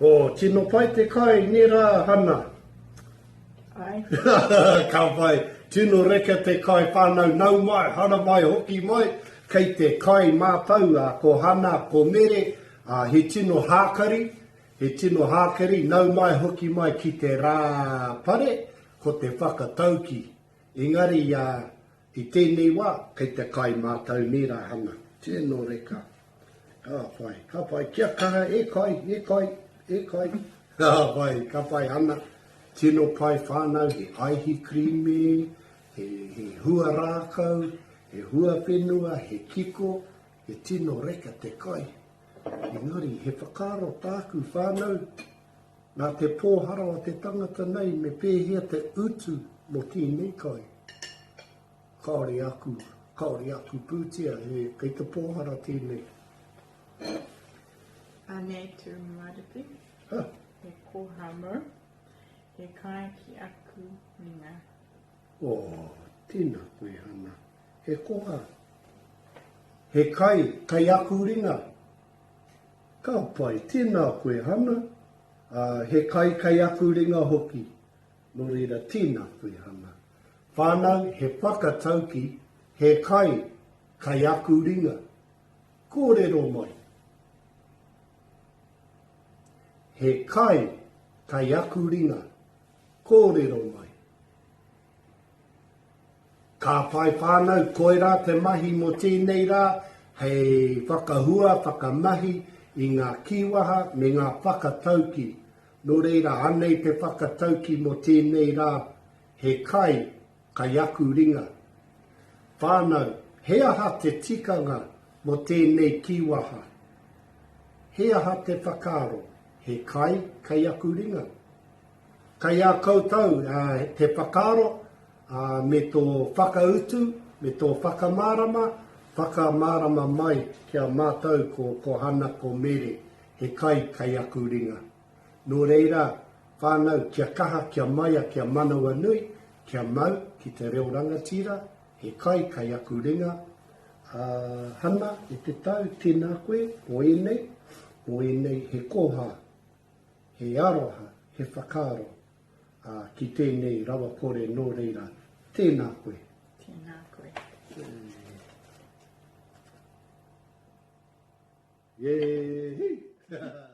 Oh, tino pai te kai, nē rā, Hana? Ai. Ka pai. Tino reka te kai whānau, nau mai, hara mai, hoki mai. Kei te kai mātou, ā, ko Hana, ko Mere, ā, he tino hākari, he tino hākari, nau mai, hoki mai ki te rā pare, ko te whakatauki. Engari, ā, I tēnei wā, kei te kai mātau nē rā Hana. Tino reka. Ka pai, ka pai. Kia kaha, e kai, e kai, e kai. Ka pai, ka pai Hana. Tino pai whānau, he aihi krīmi, he, he hua rākau, he hua whenua, he kiko, he tino reka te kai. Engari, he whakaaro tāku whānau, nā te pōhara o te tangata nei me pēhea te utu mō tēnei kai. Kāore aku, kāore aku pūtea, he, kei te pōhara tēnei. Anei tū maripi, Ha. he koha mau, he kai ki aku ringa. Oh, tēnā koe, Hana. He koha. He kai, kei aku ringa. Ka pai, tēnā koe, Hana. Uh, he kai kei aku ringa hoki. Nō reira, tēnā koe, Hana. Whānau, he whakatauki, he kai, kai aku ringa. Kōrero mai. He kai, kai aku ringa. Kōrero mai. Ka pai whānau, koirā te mahi mō tēnei rā, hei whakahua, whakamahi i ngā kīwaha me ngā whakatauki. Nō reira, anei te whakatauki mō tēnei rā, He kai, kai aku ringa. Whānau, he aha te tikanga mō tēnei kīwaha? He aha te whakaaro, he kai, kai aku ringa? Kai a koutou te whakaaro, ā, me tō whakautu, me tō whakamārama, whakamārama mai ki a mātou ko, ko Hana, ko Mere, he kai kai aku ringa. Nō reira, whānau, kia kaha, kia maia, kia manawanui, kia mau ki te reo rangatira, he kai kai aku ringa, ā, Hana, e te tau, tēnā koe, mō ēnei, mō ēnei he koha, he aroha, he whakaaro, ā, ki tēnei rawakore nō reira, tēnā koe. Tēnā koe. Yee!